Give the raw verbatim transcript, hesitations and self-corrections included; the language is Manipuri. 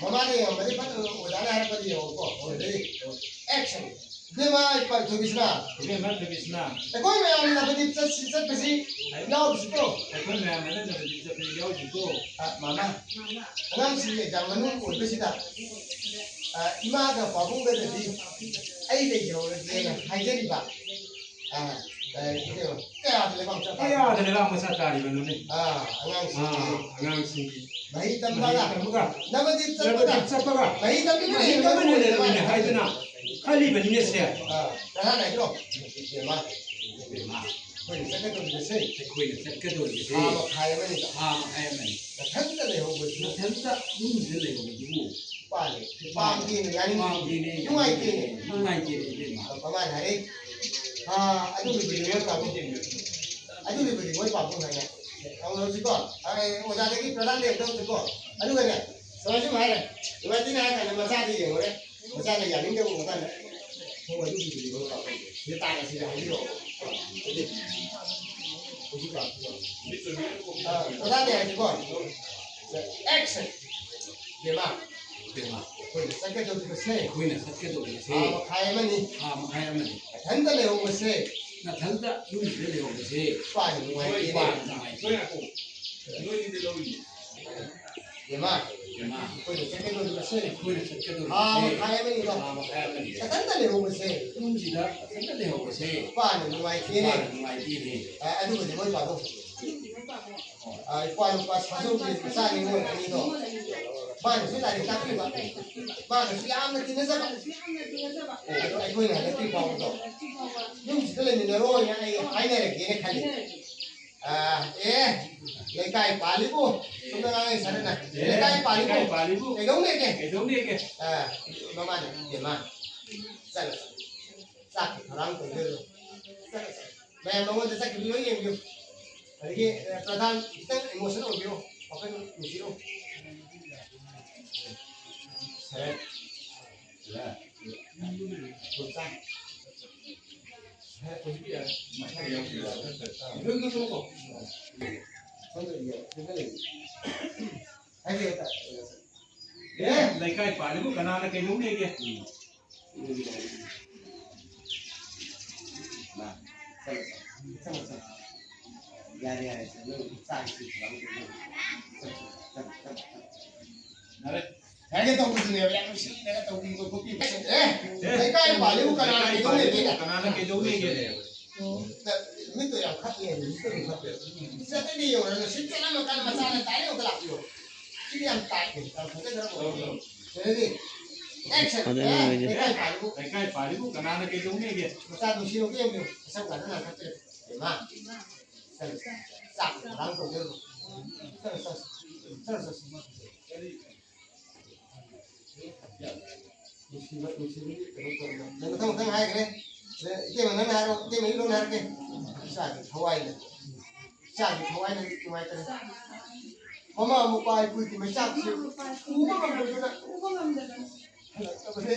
ꯃꯃꯥꯅ ꯌꯦꯡꯉꯝꯕꯗꯤ ꯐꯠꯇꯕ ꯑꯣꯖꯥꯅ ꯍꯥꯏꯔꯛꯄꯗꯤ ꯌꯦꯡꯉꯣꯀꯣ꯫ ꯑꯦꯛꯁꯟ꯫ ꯏꯕꯦꯝꯃ, ꯏꯄꯥ ꯏꯊꯣꯏꯕꯤꯁꯤꯅ꯫ ꯏꯕꯦꯝꯃ ꯊꯣꯏꯕꯤꯁꯤꯅ꯫ ꯑꯩꯈꯣꯏ ꯃꯌꯥꯝ ꯅꯕꯗꯤꯞ ꯆꯠꯁꯤ, ꯆꯠꯄꯁꯤ ꯌꯥꯎꯔꯨꯁꯤꯀꯣ꯫ ꯑꯩꯈꯣꯏ ꯃꯌꯥꯝ ꯑꯃꯅ ꯅꯕꯗꯤꯞ ꯆꯠꯄꯁꯤ ꯌꯥꯎꯔꯨꯁꯤꯀꯣ꯫ ꯑ, ꯃꯃꯥ, ꯑꯉꯥꯡꯁꯤꯡꯒꯤ ꯑꯦꯛꯖꯥꯝ ꯃꯅꯨꯡ ꯑꯣꯏꯕꯁꯤꯗ, ꯑ, ꯏꯃꯥꯒ ꯄꯥꯕꯨꯡꯒꯗꯗꯤ ꯑꯩ ꯂꯩꯖꯍꯧꯔꯒꯦꯅ ꯍꯥꯏꯖꯔꯤꯕ꯫ ꯑ, ꯑ, ꯀꯩꯅꯣ, ꯀꯌꯥꯗ ꯂꯩꯕꯥꯛ ꯃꯆꯥ ꯇꯥꯔꯤꯕ? ꯀꯌꯥꯗ ꯂꯩꯕꯥꯛ ꯃꯆꯥ ꯇꯥꯔꯤꯕꯅꯣꯅꯦ? ꯑ, ꯑꯉꯥꯡꯁꯤꯡꯒꯤ ꯑ, ꯑꯉꯥꯡꯁꯤꯡꯒꯤ ꯃꯍꯩ ꯇꯝꯕꯒ ꯃꯍꯩ ꯇꯝꯕꯒ ꯅꯕꯗꯤꯞ ꯆꯠꯄꯗ ꯅꯕꯗꯤꯞ ꯆꯠꯄꯒ ꯃꯍꯩ ꯇꯝꯕꯤꯕꯅ ꯃꯍꯩ ꯍꯦꯟꯅ ꯇꯝꯕꯅ ꯍꯦꯟꯅ ꯂꯨꯔꯦ ꯂꯨꯔꯦ ꯍꯥꯏꯗꯅ ꯈꯜꯂꯤꯕꯅꯤꯅꯦ ꯁꯦ꯫ ꯑ, ꯀꯅꯥꯅ ꯍꯥꯏꯔꯣ? ꯏꯕꯦꯝꯃ, ꯏꯕꯦꯝꯃ, ꯑꯩꯈꯣꯏꯅ ꯆꯠꯀꯗꯧꯔꯤꯕꯁꯦ ꯑꯩꯈꯣꯏꯅ ꯆꯠꯀꯗꯧꯔꯤꯕꯁꯦ ꯊꯥ ꯃꯈꯥꯏ ꯑꯃꯅꯤꯗ꯫ ꯊꯥ ꯃꯈꯥꯏ ꯑꯃꯅꯤ꯫ ꯅꯊꯟꯇ ꯂꯩꯍꯧꯕꯁꯤ ꯅꯊꯟꯇ ꯌꯨꯝꯁꯤꯗ ꯂꯩꯍꯧꯕꯗꯨꯕꯨ ꯄꯥꯜꯂꯦ꯫ ꯄꯥꯝꯗꯦꯅꯦ, ꯌꯥꯅꯤꯡꯗꯦ꯫ ꯄꯥꯝꯗꯦꯅꯦ꯫ ꯅꯨꯡꯉꯥꯏꯇꯦꯅꯦ꯫ ꯅꯨꯡꯉꯥꯏꯇꯦꯅꯦ, ꯏꯕꯦꯝꯃ꯫ ꯃꯃꯥꯅ ꯍꯥꯏꯔꯦ, "ꯑꯥ, ꯑꯗꯨꯒꯤꯕꯨꯗꯤ ꯃꯣꯏ ꯄꯥꯕꯨꯡ, ꯑꯗꯨꯒꯤꯕꯨꯗꯤ ꯃꯣꯏ ꯄꯥꯕꯨꯡ ꯍꯥꯏꯅ ꯇꯧꯔꯁꯤꯀꯣ꯫ ꯑꯩ ꯑꯣꯖꯥꯗꯒꯤ ꯄ꯭ꯔꯙꯥꯟꯗꯒꯤ ꯑꯝꯇ ꯍꯧꯁꯤꯀꯣ꯫ ꯑꯗꯨꯒꯅꯦ, ꯁꯨꯃꯥꯏ ꯁꯨꯝ ꯍꯥꯏꯔꯦ, ꯅꯨꯡꯉꯥꯏꯇꯦꯅꯦ ꯍꯥꯏꯔ ꯀꯥꯟꯗ ꯃꯆꯥꯗ ꯌꯦꯡꯉꯨꯔꯦ꯫ ꯃꯆꯥꯅ ꯌꯥꯅꯤꯡꯗꯕ ꯎꯔꯀꯥꯟꯗ, ꯍꯣ, ꯑꯗꯨꯒꯤꯕꯨꯗꯤ ꯃꯣꯏ ꯄꯥꯕꯨꯡ꯫ ꯁꯤꯗ ꯇꯥꯔꯒ ꯁꯤꯗ ꯍꯥꯏꯕꯤꯔꯛꯑꯣ꯫ ꯑꯗꯨꯗꯤ ꯍꯧꯖꯤꯛ ꯄꯥꯕꯨꯡ꯫ ꯑꯥ, ꯄ꯭ꯔꯙꯥꯟꯗꯒꯤ ꯍꯥꯏꯔꯁꯤꯀꯣ꯫ ꯑꯦꯛꯁꯟ꯫ ꯕꯦꯝꯃ꯫ ꯏꯕꯦꯝꯃ, ꯑꯩꯈꯣꯏꯅ ꯆꯠꯀꯗꯧꯔꯤꯕꯁꯦ ꯑꯩꯈꯣꯏꯅ ꯆꯠꯀꯗꯧꯔꯤꯕꯁꯦ ꯊꯥ ꯃꯈꯥꯏ ꯑꯃꯅꯤ꯫ ꯊꯥ ꯃꯈꯥꯏ ꯑꯃꯅꯤ꯫ ꯅꯊꯟꯇ ꯂꯩꯍꯧꯕꯁꯦ ꯅꯊꯟꯇ ꯌꯨꯝꯁꯤꯗ ꯂꯩꯍꯧꯕꯁꯦ ꯏꯄꯥꯅ ꯅꯨꯡꯉꯥꯏꯇꯦꯅꯦ꯫ ꯏꯄꯥꯅ ꯅꯨꯡꯉꯥꯏꯇꯦ꯫ ꯅꯣꯏ ꯉꯥꯏꯈꯣ꯫ ꯅꯣꯏꯒꯤꯗꯤ ꯂꯧꯔꯤꯅꯦ꯫ ꯏꯕꯦꯝꯃ, ꯏꯕꯦꯝꯃ, ꯑꯩꯈꯣꯏꯅ ꯆꯠꯀꯗꯧꯔꯤꯕꯁꯦ ꯑꯩꯈꯣꯏꯅ ꯆꯠꯀꯗꯧꯔꯤꯕꯁꯦ ꯊꯥ ꯃꯈꯥꯏ ꯑꯃꯅꯤꯀꯣ꯫ ꯊꯥ ꯃꯈꯥꯏ ꯑꯃꯅꯤ꯫ ꯅꯊꯟꯇ ꯂꯩꯍꯧꯕꯁꯦ ꯌꯨꯝꯁꯤꯗ ꯅꯊꯟꯇ ꯂꯩꯍꯧꯕꯁꯦ ꯏꯄꯥꯅ ꯅꯨꯡꯉꯥꯏꯇꯦꯅꯦ꯫ ꯏꯄꯥꯅ ꯅꯨꯡꯉꯥꯏꯇꯦꯅꯦ꯫ ꯑ, ꯑꯗꯨꯕꯨꯗꯤ ꯃꯣꯏ ꯄꯥꯕꯨꯡ꯫ ꯑ, ꯏꯄ꯭ꯋꯥ ꯅꯨꯄꯥ ꯁꯥꯖꯧꯒꯤ ꯃꯆꯥꯅꯤ ꯃꯣꯏ ꯑꯅꯤꯗꯣ꯫ ꯃꯥꯅꯁꯨ ꯂꯥꯏꯔꯤꯛ ꯇꯥꯛꯄꯤꯕ꯫ ꯃꯥꯅꯁꯨ ꯌꯥꯝꯅ ꯇꯤꯟꯅꯖꯕ꯫ ꯑꯗꯣ ꯑꯩꯈꯣꯏꯅ ꯍꯟꯗꯛꯇꯤ ꯐꯥꯎꯕꯗꯣ ꯌꯨꯝꯁꯤꯗ ꯂꯩꯃꯤꯟꯅꯔꯣꯏꯅ ꯑꯩ ꯍꯥꯏꯅꯔꯒꯦꯅ ꯈꯜꯂꯤ꯫ ꯑ, ꯑꯦ, ꯂꯩꯀꯥꯏ ꯄꯥꯜꯂꯤꯕꯨ꯫ ꯁꯣꯝꯗ ꯉꯥꯡꯉꯦ ꯁꯥꯔꯅ꯫ ꯑꯦ, ꯂꯩꯀꯥꯏ ꯄꯥꯜꯂꯤꯕꯨ꯫ ꯂꯩꯀꯥꯏ ꯄꯥꯜꯂꯤꯕꯨ꯫ ꯀꯩꯗꯧꯅꯦꯒꯦ? ꯀꯩꯗꯧꯅꯦꯒꯦ? ꯑ, ꯃꯃꯥꯅ, "ꯏꯕꯦꯝꯃ, ꯆꯠꯂꯣ, ꯆꯠꯂꯣ꯫ ꯆꯥꯛꯀꯤ ꯊꯧꯔꯥꯡ ꯇꯧꯖꯔꯣ꯫ ꯆꯠꯂꯣ, ꯆꯠꯂꯣ꯫ ꯃꯌꯥꯝ ꯃꯉꯣꯟꯗ ꯆꯠꯈꯤꯕ ꯂꯣꯏ ꯌꯦꯡꯕꯤꯌꯨ꯫ ꯑꯗꯒꯤ, ꯑ, ꯄ꯭ꯔꯙꯥꯟ, ꯈꯤꯇꯪ ꯏꯃꯣꯁꯟ ꯑꯣꯏꯕꯤꯔꯣ, ꯋꯥꯈꯜ ꯅꯨꯡꯁꯤꯔꯣ꯫ ꯁꯔꯦ꯫ ꯁꯔꯦ꯫ ꯁꯔꯦ, ꯍꯧꯖꯤꯛꯀꯤ, ꯑ, ꯃꯁꯥꯒꯤ ꯌꯥꯎꯕꯤꯔꯣ꯫ ꯑ, ꯂꯣꯏ ꯂꯧꯊꯣꯛꯈꯣ꯫ ꯍꯥꯏꯕꯤꯌꯨ꯫ ꯑꯦ, ꯂꯩꯀꯥꯏ ꯄꯥꯜꯂꯤꯕꯨ ꯀꯅꯥꯅ ꯀꯩꯗꯧꯅꯦꯒꯦ? ꯌꯥꯔꯦ, ꯌꯥꯔꯦ, ꯆꯠꯂꯣ꯫ ꯆꯥꯛ ꯏꯁꯤꯡ ꯊꯣꯡꯉꯣ꯫ ꯆꯠꯂꯣ, ꯆꯠꯂꯣ, ꯆꯠꯂꯣ, ꯆꯠꯂꯣ꯫ ꯌꯥꯔꯦ꯫ ꯍꯥꯏꯒꯦ ꯇꯧꯕꯗꯨꯅꯦꯕ, ꯌꯥꯝ ꯅꯨꯡꯁꯤꯅ ꯇꯧꯕꯤꯕ ꯈꯣꯠꯄꯤꯕ꯫ ꯑꯦ, ꯂꯩꯀꯥꯏ ꯄꯥꯜꯂꯤꯕꯨ ꯀꯅꯥꯅ ꯀꯩꯗꯧꯅꯦꯒꯦ? ꯀꯅꯥꯅ ꯀꯩꯗꯧꯅꯦꯒꯦ? ꯃꯤꯠꯇꯣ ꯌꯥꯝ ꯈꯠꯂꯦ, ꯃꯤꯠꯇꯣ ꯌꯥꯝ ꯈꯠꯂꯦ꯫ ꯁꯤꯗꯗꯤ ꯌꯦꯡꯉꯨꯔꯅꯨ, ꯁꯤ ꯆꯠꯂꯝꯃꯀꯥꯟꯗ ꯃꯆꯥꯅ ꯇꯥꯏ ꯌꯦꯡꯉꯨꯗ ꯂꯥꯛꯄꯤꯌꯣ꯫ ꯁꯤꯗꯤ ꯌꯥꯝ ꯇꯥꯏ, ꯌꯥꯝ ꯐꯖꯗ꯭ꯔꯕ ꯋꯥꯔꯤꯅꯤ꯫ ꯁꯤꯗꯗꯤ action꯫ ꯑꯗꯨꯅꯦ ꯑꯦ, ꯍꯥꯏꯁꯦ꯫ ꯂꯩꯀꯥꯏ ꯄꯥꯜꯂꯤꯕꯨ꯫ ꯂꯩꯀꯥꯏ ꯄꯥꯜꯂꯤꯕꯨ ꯀꯅꯥꯅ ꯀꯩꯗꯧꯅꯦꯒꯦ? ꯃꯆꯥ ꯅꯨꯡꯁꯤꯅꯨ ꯌꯦꯡꯕꯤꯌꯨ, ꯃꯁꯝ ꯀꯥꯗ ꯅꯥꯟꯊꯠꯇ꯭ꯔꯦ꯫ ꯏꯃꯥ, ꯆꯠꯂꯣ꯫ ꯆꯥꯛ ꯊꯧꯔꯥꯡ ꯇꯧꯖꯔꯨꯔꯣ꯫ ꯆꯠꯂꯣ, ꯆꯠꯂꯣ꯫ ꯆꯠꯂꯣ, ꯆꯠꯂꯣ꯫ ꯅꯨꯡꯁꯤꯕ, ꯅꯨꯡꯁꯤꯕꯒꯤ ꯀꯩꯅꯣ ꯇꯧꯔꯒ꯫ ꯅꯪ ꯃꯊꯪ, ꯃꯊꯪ ꯍꯥꯏꯈ꯭ꯔꯦ꯫ ꯏꯇꯩꯃ, ꯅꯪꯅ ꯍꯥꯏꯔꯣ꯫ ꯏꯇꯩꯃꯒꯤ ꯂꯣꯟ ꯍꯥꯏꯔꯛꯀꯦ꯫ ꯏꯆꯥꯒꯤ ꯊꯋꯥꯏꯅ, ꯏꯆꯥꯒꯤ ꯊꯋꯥꯏꯅ ꯅꯨꯡꯉꯥꯏꯇꯅ꯫ ꯃꯃꯥ ꯃꯄꯥ ꯑꯩꯈꯣꯏꯒꯤ ꯃꯩꯆꯥꯛꯁꯤ ꯎꯕ ꯉꯝꯗꯗꯅ ꯍꯜꯂꯛꯂꯕꯅꯦ꯫